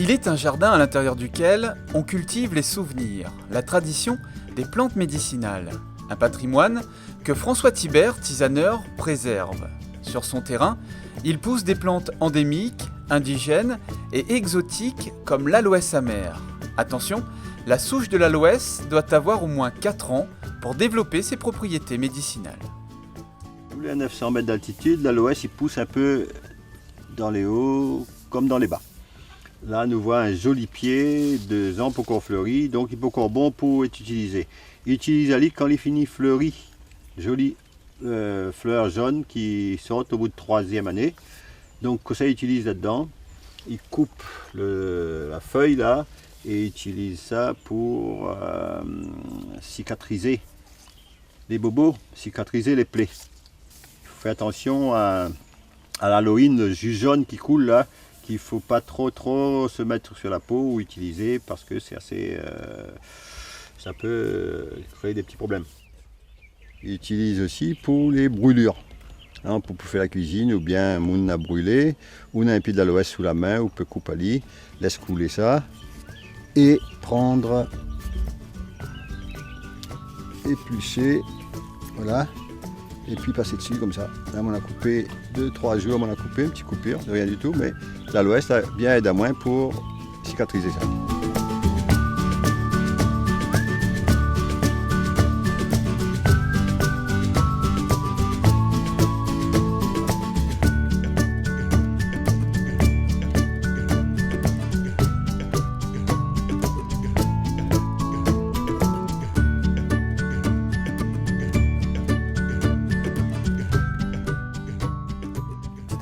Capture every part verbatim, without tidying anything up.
Il est un jardin à l'intérieur duquel on cultive les souvenirs, la tradition des plantes médicinales. Un patrimoine que François Thibert, tisaneur, préserve. Sur son terrain, il pousse des plantes endémiques, indigènes et exotiques comme l'aloès amère. Attention, la souche de l'aloès doit avoir au moins quatre ans pour développer ses propriétés médicinales. Tous les neuf cents mètres d'altitude, l'aloès, il pousse un peu dans les hauts comme dans les bas. La, nou voi in zoli pié, dé zan pankor fléri, donk li pankor bon pou èt itilizé. Itiliz ali kan li fini fléri. Zoli, euh, flèr zone ki sort o bout de troizièm ané. Donk, kosa i itiliz ladan, i koup le, la fèy la, é i itiliz sa pou, euh, sikatrizé lé bobo, sikatrizé lé plé. Fé atansion a, a l'aloïn, le ju zone ki koul la, ki fo pa tro, tro se mèt sur la po ou itilizé parske sé asé, euh, sa pé, euh, kréé dé pti problèm. I itiliz osi pou lé brilir. Hein, pou, pou fé la kuizine, oubien moun na brilé, ou na in pié d'aloès sou la min, ou pé koup ali, lès koulé sa, é prann, éplisé, voilà, épi pasé dsi konmsa. La, moin la koupé dé, troi zour, moin la koupé, in pti koupir, de rien ditou, mé l'aloès la bien èd amoin pou sikatrizé sa.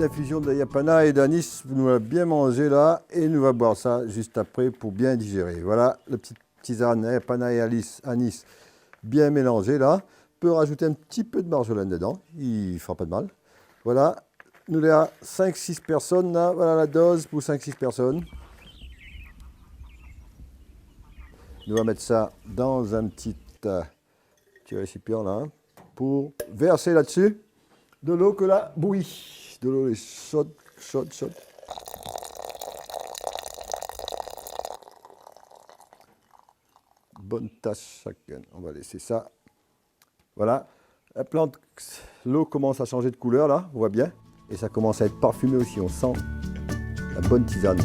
Pti infizion de yapana é d'anis, nou va bien manzé la, é nou va boir sa zis apré pou bien dizéré. Voilà, le pti tizane, hein, yapana é alis, anis, bien mélanzé la. Pé razout in pti pé de marzolèn dedan, i fera pa de mal. Voilà, nou lé a sink, sis pèrsone la, voilà la doz pou sink, sis pèrsone. Nou va mèt sa dan in pti, euh, pti résipian la, hein, pou vèrsé la dsi dolo ke la bouyi. Dolo lé sho, sho, sho. Bonne tâche chacun. On va laisser ça. Voilà. La plante, l'eau commence à changer de couleur là, on voit bien. Et ça commence à être parfumé aussi, on sent la bonne tisane.